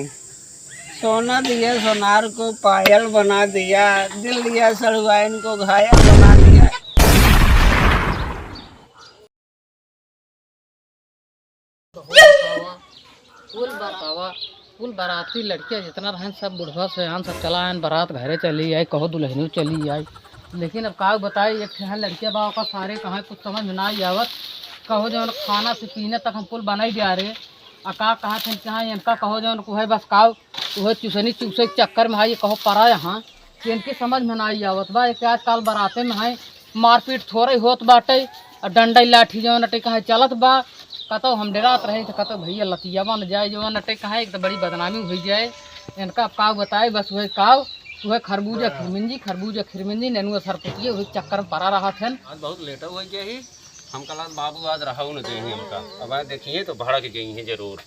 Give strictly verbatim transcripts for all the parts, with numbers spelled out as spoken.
सोना दिया सोनार को पायल बना दिया, दिल दिया सड़ुआइन को घायल बना दिया। कुल बराती लड़किया जितना रहन, सब बुढ़वा सयान सब चला आयन, बारात घरे चली आई, कहो दुल्हनियो चली आई। लेकिन अब का बताई, एक ठे लड़किया बा, ओका सारे कहाँ कुछ समझ में ना आवत। कहो जौन खाना से पीने तक हम कुल बनाई दिया रे। आ का कहा थे कि हाँ, इनका कहो जौन को है बस काव, उहे चुसनी चूसे के चक्कर में है, ये कहो परा यहाँ कि इनके समझ में ना आवत बा। एक आजकल बाराते में है, मारपीट थोड़े होत बाटे, आ डंडा लाठी जौन अटे कहाँ चलत बा। कतो हम डरात रहे तो कतो भैया लतियावा न जाए, जौन अटे कहाँ एक तो बड़ी बदनामी हुई जाए। इनका अब काव बताए, बस वही काव, वह खरबूजा खिरमिंजी, खरबूजा खिरमिंजी, नेनुआ सरपुतिया, वही चक्कर में परा रहा थे। आज बहुत लेट हो गया ही। हम कहला बाबू आज रहउ न देही हमका। अब आए देखिए तो भड़क जइहे जरूर।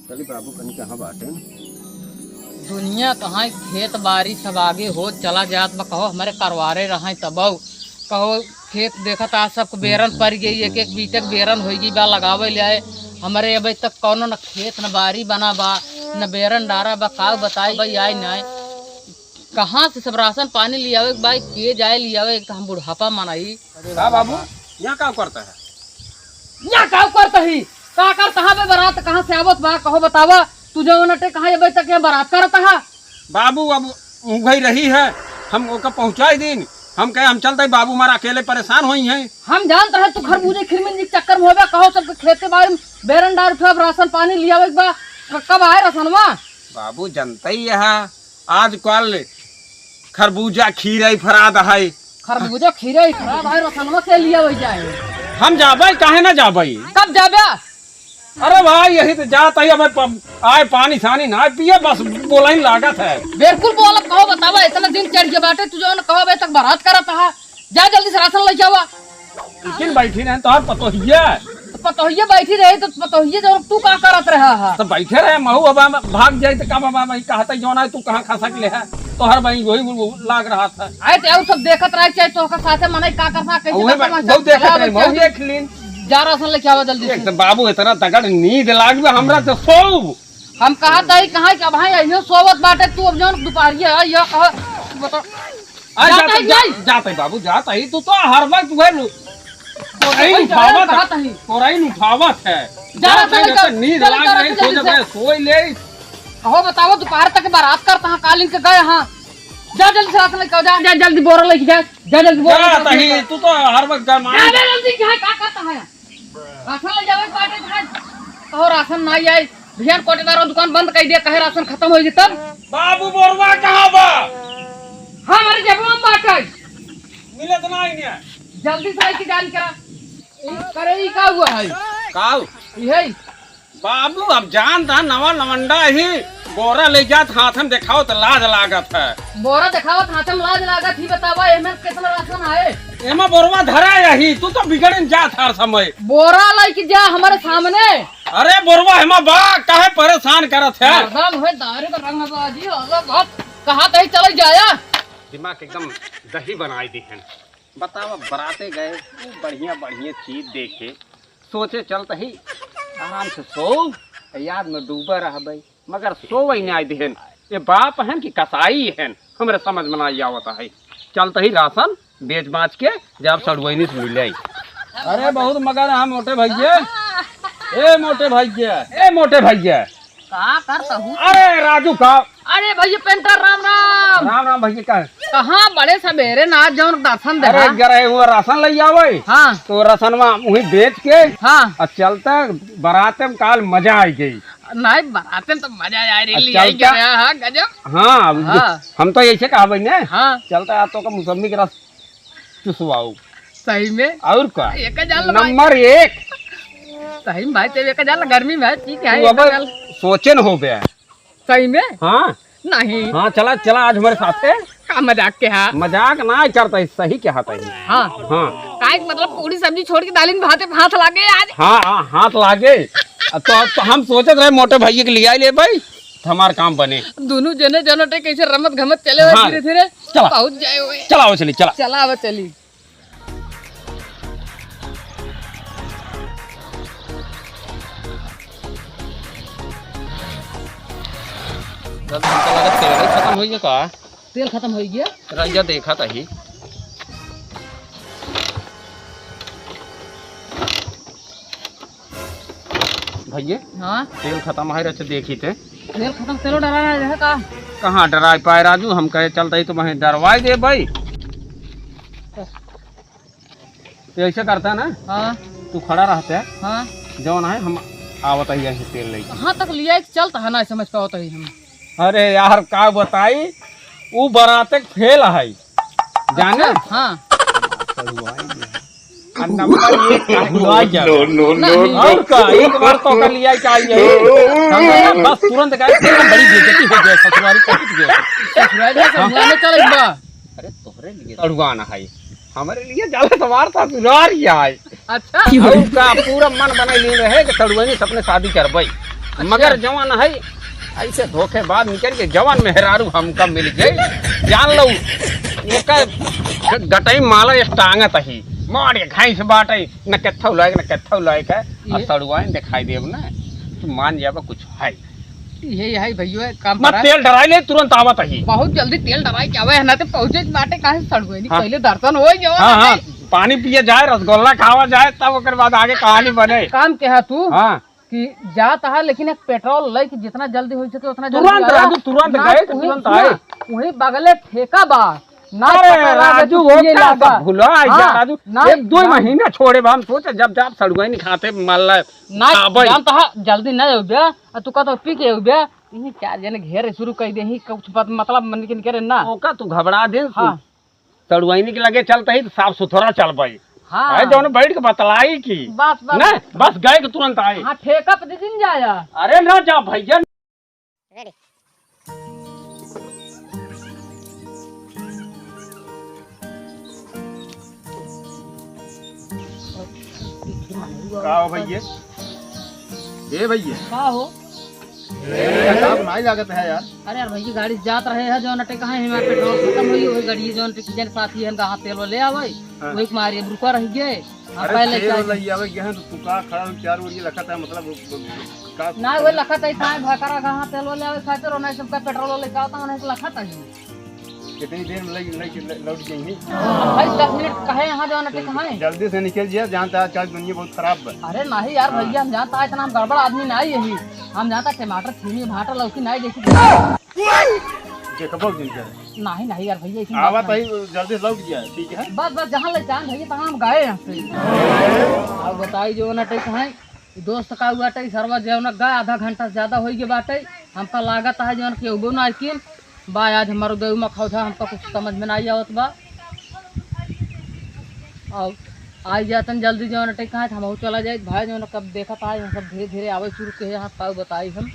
चली बाबू कहीं कहाँ बाटे? दुनिया कहाँ, खेत बारी सब आगे हो चला जात बा। कहो हमरे करवारे रहे तबौ। कहो खेत देखत आज सबके बेरन पड़ गई, एक एक बीतक बेरन होई गई बा लगावे ले आए। हमरे अबे तक कौनो न खेत न बारी बना बा, न बेरन डारा बा, का बताई भाई आई नाय। कहाँ से सब राशन पानी लियावे के बा, के जाए लियावे, एक तो हम बुढ़ापा मनाई। का बाबू, यहाँ का करता है? यहाँ का करता ही? का करता है बे बरात, कहाँ से आवत बा, कहो बतावा, तू जौन अटे कहाँ अबे तक यहाँ बरात करता है? बाबू, अब उंघई रही है, हम ओका पहुँचाई दीन, हम कहे हम चलते, बाबू हमारा अकेले परेशान होई हैं। हम जानत रहे तू खरबूजे खिरमिन जी के चक्कर में होबे, कहो सबके खेते बाड़ी में बेरन डार उठा, राशन पानी लियावे के बा, क-, कब आए राशनवा? बाबू जानते ही है, आजकल खरबूजा खीरा ही फराद है। खरबूजा खीरा ही फराद है, रसनवा से लिया वही जाए। हम जाबे, काहे ना जाबे? कब जाबे? अरे भाई, यही तो जात है, अब प-, आए पानी सानी ना पिए, बस बोला ही लागत है। बिल्कुल बोलब, कहो बतावा, इतना दिन चढ़ गया बाटे, तू जौन कहो अबे तक बारात करत हा, जा जल्दी से राशन लेके आवा। लेकिन बैठी रहे तोहर पतोहिया। तो पतोहिया बैठी रही तो पतोहिया जौन तू का करत रहा हा? तो बैठे रहे, महू अब हम भाग जाए तो का बाबा भाई कहता जौन है तू कहाँ खसक ले है? तोहर भाई वही वो लाग रहा था। आए तो और सब देखत रहे चाहे तोहका साथे मनई का करता, कैसे उहे करता, मैं वहाँ बहुत देखत चला रहे, बच्चा। बहुत देख लीन। जा राशन लेके आवा जल्दी एक से। तो बाबू इतना तगड़ नींद लाग गया हमरा तो सो। हम कहा तही कहाँ कि अब हाँ यही सोवत बाटे तू अब जौन दुपहरिया है, यह कहा बता। आ, जात जात ही, जा-, जाई। जात ही बाबू, जात ही। तू तो हर वक्त वह नु-, कोरई वही उठावत है, कहत ही। कोरई उठावत है। जा, जात ही, चल, ना तो चल, नींद चल, लाग चल, रही, चल, सोच चल। रहे, सोई ले। कहो बतावा, दोपहर तक बारात करता हाँ, कालिन के गए हाँ। जा जल्दी से राशन लेके आओ, जा, जा जल्दी बोरा लेके जा, जा जल्दी बोरा जात लेके ही, आओ। तू तो हर वक्त गरमाई। जा, जा जल्दी, जा, का करता है? राशन ले जावे के बाटे तो आज कहो राशन ना आई। भैया कोटेदार वो दुकान बंद कर दिया, कहे राशन खत्म होगी तब। बाबू बोरवा कहाँ बा? हमारे जबवा में बाटे। मिलत ना आई ने। जल्दी से लेके जान करा। ई करे ई का हुआ है? काऊ? ई है। बाबू अब जान था नवा लवंडा ही बोरा ले जात हाथ में देखाओ तो लाज लागत है। बोरा देखावत हाथ में लाज लागत ही, बतावा एमे कितना राशन है? एमा बोरवा धरा यही, तू तो बिगड़न जात हर समय। बोरा लेके जा हमारे सामने। अरे बोरवा हेमा बा, काहे परेशान करत है? हरदम है दारू का रंगबाजी वाला बात, कहाँ तही चले जाया? दिमाग एकदम दही बनाई दी है। बतावा, बराते गए, खूब बढ़िया बढ़िया चीज देखे, सोचे चलत ही आराम से सो, याद में डूबे रहबे, मगर सोवै नाहीं दिहन। ये बाप हन कि कसाई हन, हमरे समझ में नाहीं आवत है। चलत ही राशन बेच बाच के जब सड़ुआइनी से मिले। अरे बहुत मगर हाँ मोटे भैया, ए मोटे भैया, ए मोटे भैया। का करत हू? अरे राजू का। अरे भैया पेंटर राम राम। राम राम भैया का। कहाँ बड़े सबेरे ना जौन दर्शन दे अरे रहा। गए हुआ राशन ले आवे। हाँ। तो राशनवा वही बेच के हाँ। और चलता बराते में काल मजा आई गई। नहीं, बराते में तो मजा आए रे, अच्छा, लिया ही क्या? गया, हाँ, गजब। हाँ, अब हाँ। हम तो ऐसे कहबे ने। हाँ। चलता है, आप तो का मौसमी के रस चुसवाओ। सही में? और का? एक जाल भाई। नंबर एक। सही में भाई, तेरे एक जाल गर्मी में है, ठीक है, तू एक अब जाल। सोचे न हो बे। सही में? हाँ। नहीं। हाँ, चला, चला आज हमारे साथ है। का मजाक के हा? मजाक ना करता है, सही कहा था ये। हाँ। हाँ। काहे के मतलब पूरी सब्जी छोड़ के दालिन भाते पे हाथ लागे आज। हाँ, हाँ, हाथ लागे। तो, तो हम सोचत रहे मोटे भैया के लिया ले भाई, तो हमार काम बने। दोनों जने जनो टे कैसे रमत घमत चले हुए हाँ। धीरे धीरे चला। पहुँच जाए हुए। चला, आओ चली, चला। चला, आओ चली। तब हमका लगा तेल खतम होइ गया का? तेल खतम होइ गया? रहिया देखा तही। भइया, हाँ? तेल खतम है, रच देखी ते। तेल खतम, तेलो डरा रहा है का? कहाँ डराइ पाए राजू, हम कहे चलते ही तो वहीं डरवाइ दे भाई। तो ऐसे करता ना, हाँ। तू खड़ा रहते, हाँ। जौन है हम आवत ही यहीं तेल लेके। कहाँ तक लिया एक चलता है ना, समझ पावत ही हम। अरे यार का बताई, ऊ बराते फेल है, जाने? अच्छा, हाँ। आ नंबर एक का भुला जा। No, no, no, नहीं। No। और का, एक बार तो कर लिया क्या ये? हम बस तुरंत गए, बड़ी बेइज्जती हो गई, ससुरारी पहुंच गए। ससुरारी में हाँ। ससुरारी में चल एक बार। अरे तोहरे लिए सड़ुआन है, हमरे लिए जाले सवार ससुरारी है। अच्छा। और का पूरा मन बनाई लिए रहे कि सड़ुआनी से अपने शादी करबई। अच्छा। मगर जवान है, ऐसे धोखेबाज निकल के जवान मेहरारू हमका मिल गई। जान लो, एका गटई माला एक टांगत ही, मार के घाई से बाटे, न केथौ लायक, न केथौ लायक है। और ये? सड़ुआइन दिखाई देब ना, तो मान जाबा कुछ है। ये, ये है भैया, काम मत करा। तेल डराई ले, तुरंत आवत ही। बहुत जल्दी तेल डराई के आवे है ना, तो पहुंचे के बाटे काहे सड़ुआइन, हाँ। पहले दर्शन हो जाओ हाँ, ना। हाँ, पानी पिए जाए, रसगुल्ला खावा जाए, तब ओकर बाद आगे कहानी बने। काम के है तू? हाँ। कि जात है, लेकिन एक पेट्रोल लेके जितना जल्दी हो सके उतना जल्दी तुरंत आया। राजू, तुरंत ना, गए तो वही, तुरंत ना, आए। वही बगले ठेका बा। ना अरे पता लागे राजू, तो वो पिए का लागा। सब भुला जा हाँ, राजू। ना, एक दो ना। महीना छोड़े बा, हम सोचे जब जाब सड़ुआइन खाते मल्ला ना, खाबई। जानता है, जल्दी ना अउबे, आ तू कहत पी के अउबे, यही चार जने घेरे शुरू कर दे, ही कुछ बात मतलब मन के करे ना। ओका तू घबरा दे, हाँ। सड़ुआइनी के लगे चलत ही तो साफ सुथरा चलबई। हाँ। अरे जौन बैठ के बतलाई की। बस, बस। ना, बस गए के तुरंत आए। हाँ, ठेका पे दे दिन जाया। अरे ना जा भैया। Ready। का हो भैया? ए भैया। का हो? ए, का नाई लागत है यार? अरे यार भैया, गाड़ी जात रहे है, जौन अटे कहाँ है, हमारे पेट्रोल खतम होई, वही गाड़ी जौन अटे किजन साथी है, हम कहाँ तेल ले आवे, हाँ। वही के मारे अब रुका रह गए। हाँ, अरे पहले तेल क्या ले आवे गए हैं, तो तू का खड़ा हो, चार ओर ये लखत है, मतलब, वो, वो, का ना, वो लखत है, कहाँ भकरा कहाँ तेल ले आवे, खाते रहो, नहीं सबका पेट्रोल लेके आता हूँ, नहीं तो लखत है। कितनी देर में लग, लग, लग, लौट जाएंगे? भाई, दस मिनट कहे यहाँ जौन अटे कहाँ है? जल्दी से निकल जाए, जानता है आजकल दुनिया बहुत खराब है। अरे नहीं यार हाँ। भैया, हम जानता है इतना हम गड़बड़ आदमी नहीं यही। हम जानता टमाटर, खीमी, भाटा, लौकी नहीं देखी। देखबो दिन कर। नहीं, नहीं यार भैया, ऐसी बात आवत नहीं। ही, जल्दी लौट गया, ठीक है? बस, बस, जहाँ ले जान भैया, तहाँ हम गए यहाँ से। अब बताई जौन अटे कहाँ है? ई दोस्त का हुआ बाटे, ई सरवा जौन गा आधा घंटा से ज्यादा होइ गए बाटे। हमका लागत है जौन कि अउबो ना किन बा। आज हमारो देव में खौधा हमका कुछ समझ में नहीं आवत बा। और आई जातन जल्दी जौन अटे कहाँ हम चला जाए भाई, जौन कब देखत है हम सब धीरे धीरे आवे शुरू के यहाँ का बताई हम।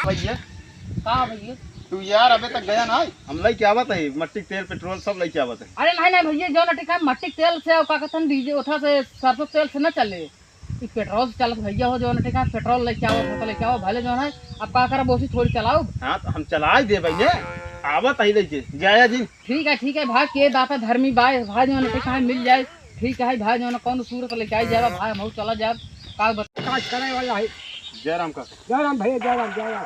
भैया। का भैया? तू यार अबे तक गया ना? हम लेके आवत है, मट्टी के तेल, पेट्रोल सब लेके आवत है। अरे नहीं, नहीं भैया, जौन अटे कहाँ मट्टी के तेल से और का कहते हैं, डीजल उठा से, सरसों तेल से ना चले। ई पेट्रोल से चलत भैया हो, जौन अटे कहाँ पेट्रोल लेके आवत हो तो लेके आओ, भले जौन है, अब का करब, ओसी थोड़ी चलाओ। हाँ, तो हम चलाई दे भैया, आवत है लेके, जाया जी। ठीक है, ठीक है भाई, के दाता धर्मी बाय, भाई जौन अटे कहाँ मिल जाए। ठीक है भाई, जौन कौन सूरत लेके आई जाबा भाई, हम चला जाब। का बता काज करे वाला है। जय राम का। जय राम भैया, जय राम, जय राम।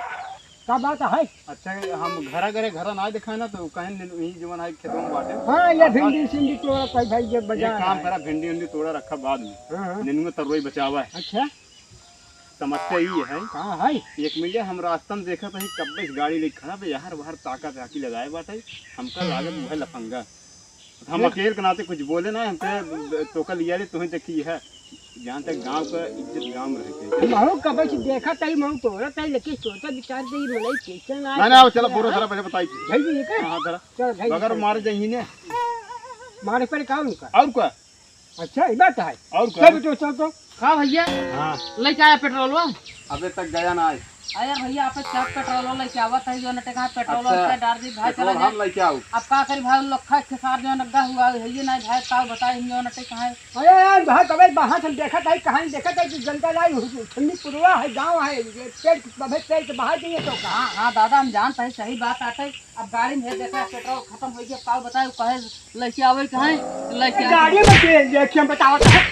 का बात है? अच्छा, हम घरा घरे घरा ना दिखाए ना, तो कहें नीन-, यही जवन है खेतों में बाटे। हाँ, ये हाँ, भिंडी सिंडी तोड़ा कोई भाई, ये एक बाजार काम है। करा, भिंडी उंडी तोड़ा रखा बाद में। हाँ, हाँ। निनुआ तरोई बचावा है। अच्छा। समस्या ई है। कहाँ है? एक मिनट, हम रास्ता में देखत है, कब्बे से गाड़ी लेके खड़ा बे, यार बाहर ताका ताकी लगाए बाटे, हमका लागत वह लफंगा। हम अच्छा। अकेल के नाते कुछ बोले ना, हमसे तोका लिया ले, तुम्हें देखी है। जहाँ तक गाँव का इज्जत गाँव में रह के। हम हो कबे से देखा तई, महू तोरा तई, लेकिन सोचा विचार दे, मनई कैसे ना ना, ना, चलो, पूरा सारा पहले बताई। भाई जी, ये का? हाँ, हाँ, जरा। चल, भाई, बगर चल। मार जाइए ने। मारे पर काम का? और का? अच्छा, ये बात है। और का? चल बेटो, चल तो। का भैया? हाँ। लेके आया पेट्रोलवा? अबे तक गया ना है। अरे भैया, आप क्या पेट्रोल लेके आवत है, जो नटे कहाँ पेट्रोल अच्छा, पे डाल दी भाई, पेट्रोल चला हम जाए। लेके आऊ। अब का करी भाई, लखा खेसार जो नग्गा हुआ है, ये नहीं भाई, का बताए हम जो नटे कहाँ है। अरे यार भाई, कबे बाहर से देखत है, कहाँ देखत है कि जनता लाई ठंडी पुरवा है, गाँव है, ये पेड़, अबे पेड़ के बाहर जाइए तो का? हाँ, हाँ दादा, हम जानते हैं, सही बात आते। अब गाड़ी में देखा पेट्रोल खत्म हो गया, का बताए, कहे लेके आवे कहाँ, लेके आवे। गाड़ी में तेल देखिए, हम बतावत है।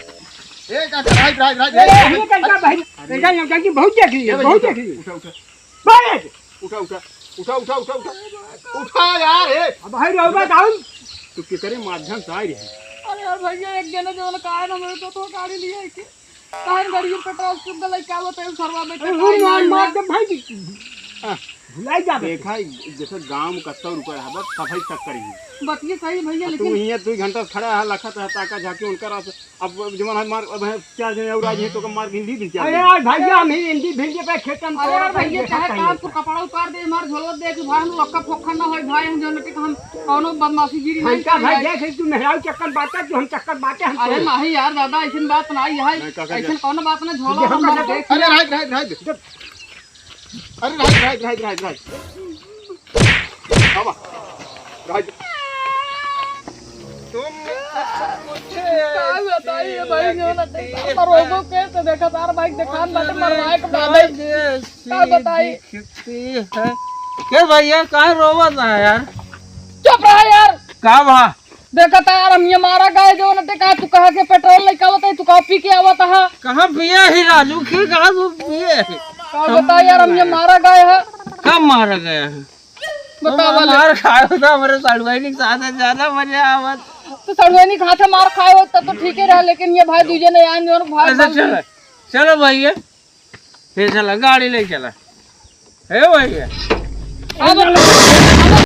ए, का, राइट, राइट, राइट, ए, राइट, ये राइट। करता भाई, अरे। बेटा, ये करके बहुत देख लिए, ए, भाई, बहुत उठा, देख लिए। उठा, उठा। भाई! उठा, उठा, उठा, उठा, उठा, उठा। उठा यार, ए। अब भाई, रहुआ बताऊं? तू केकरे माध्यम से आई रही? अरे यार भैया, एक जने जो ना कहा ना, मेरे को तो गाड़ी लिया है कि काहे गाड़ी में पेट्रोल चुक गलई, का बताई, सरवा में अरे, पेट्रोल वो मार, नहीं मार है। दे भाई। हाँ। भुलाई जा बे। देखा, जैसे गांव में कत्ता रुपया है, बस सफाई तक करी। बात ये सही भैया, अब तू लेकिन हियां दो घंटा खड़ा है, लखत है, ताका झांकी उनका रास। अब जवन है मार, अब है चार जने और आज है तो का मार के हिंदी दी अरे चार यार भैया, हम ही हिंदी भिंडी पे खेत में अरे यार तोड़ के भैया, देखा चाहे कहीं काम को होता। कपड़ा उतार दे, मार झोलवा दे, कि भाई हम लोग का फोखा ना होई भाई, हम जौन के हम कौनो बदमाशी गिरी नहीं भैया, भाई करी। देख, तू मेहरारू चक्कर बाटे, तू हम चक्कर बाटे, हम अरे तो नहीं यार दादा, ऐसन बात ना है, नहीं, काका जी। ऐसन कौनो बात ना, झोला ये हम हम का बात देख अरे राइट, राइट, राइट। अरे right, right, right, right, right. बाबा, राइट। तुम कुछ का बताइए भाई, जो ना देखा, पर रोगो के तो देखा तार भाई, देखान बाटे मरवाए के बाद। का बताई? दिखती है। के भैया, काहे रोवत है यार? चुप रहा यार। का भा? देखा था यार, हम ये मारा गए जो ना देखा, तू कहा के पेट्रोल लेके आवत है, तू कहा पी के आवत है। कहाँ पिए ही राजू? के कहा तू पिए? का बताई यार, हम ये मारा गए है। कब मारा गया है? बतावा ले। मार खायो था, हमारे सड़ुआइनी के साथ ज्यादा मजा आवत। तो सड़ुआइनी के हाथे मार खाए होत तब तो ठीक ही रहा, लेकिन ये भाई दूजे ने आन और भाई अच्छा, बन चलो, गए। चलो भैया, फिर चला, गाड़ी ले चला। हे भैया। अब